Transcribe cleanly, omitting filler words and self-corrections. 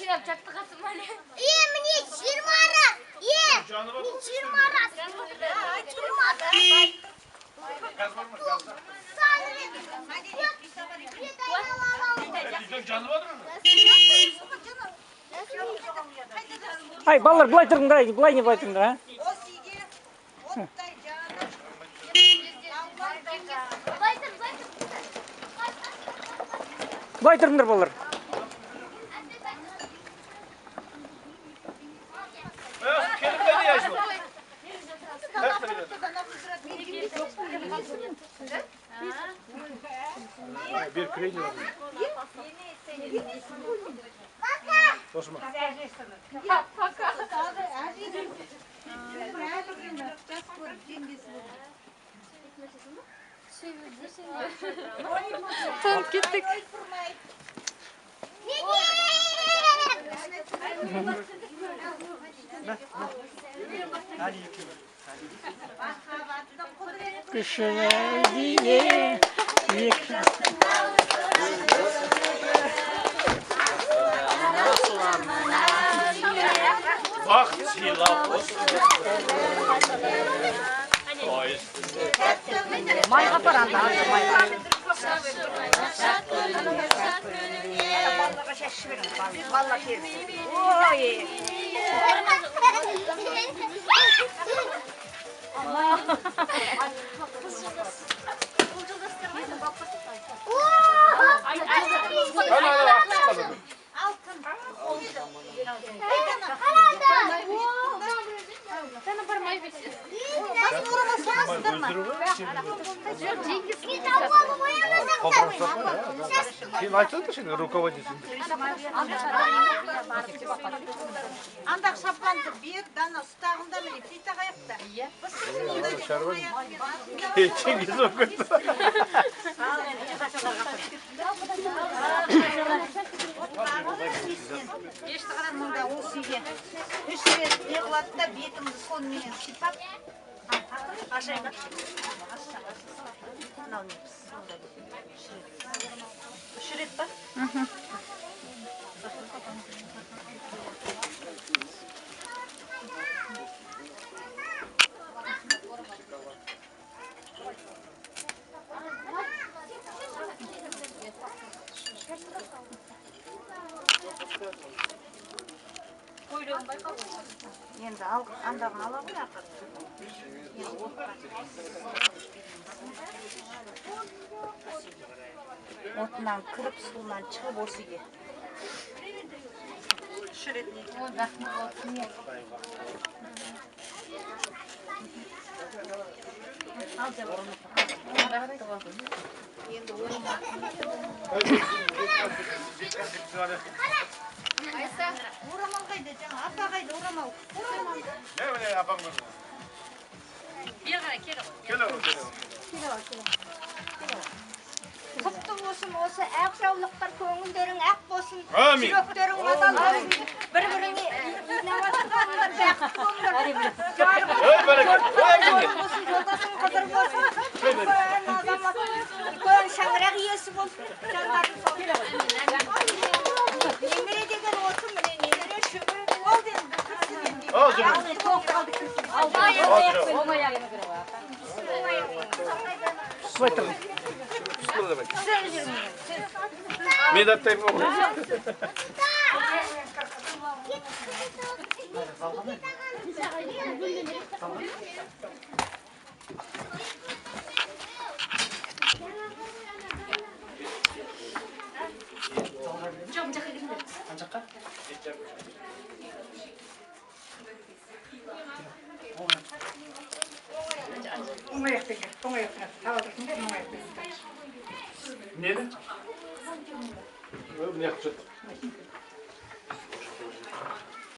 жинап жатты қасым әлі. Міне 20 раз. 20 раз. 20 раз. Ай, балалар, былай тұрыңдар, былай не былай тұрыңдар, а? Былай тұрыңдар, балалар. Танып кеттік. Күшіне дейін екі. Бақыт сыйлап Майға апар анда, майға. Балаларға шаш жіберіңіз, балалар келсін. Ой! Сен айтсаң да, сен руководитель. Андақ шапанды бер, дана ұстағында міне плита қаяқта. Теңгесі болып кетті. Мында осы үйге үш рет не қылады да бетімді сонымен сипап. Ашайын ба? Мынау не сонда үш рет па? Енді ал, андағын ала ғой ақыры. Отынан кіріп, суынан шығып осы үйге. Үш рет не? Енді орамал қайда жаңа? Апа қайда орамал? Орамал. Не, апаң бар. Бері қарай, келе ғой. Келе ғой, келе ғой. Құтты болсын осы ақ жаулықтар, көңілдерің ақ болсын, Амин. жүректерің адал болсын, бір-біріңе инабатты болыңдар, бақытты болыңдар. Ой, бәрекелді. Ой, Жарың болсын, жолдасың қызыр болсын, үлкен азамат, үлкен шаңырақ иесі болсын, жандарың сау. Немере деген осы, міне немере, шөбере болды енді. Ал жүріңіз. Ал жүріңіз. Былай тұрыңыз. Мен аттаймын ғой. Жоқ, мына жаққа кіріңдер. Ана жаққа? Оң аяқпен кел, оң аяқпен. Таба тұрсын да, оң аяқпен. Нені? Ой, мына жақта жатыр.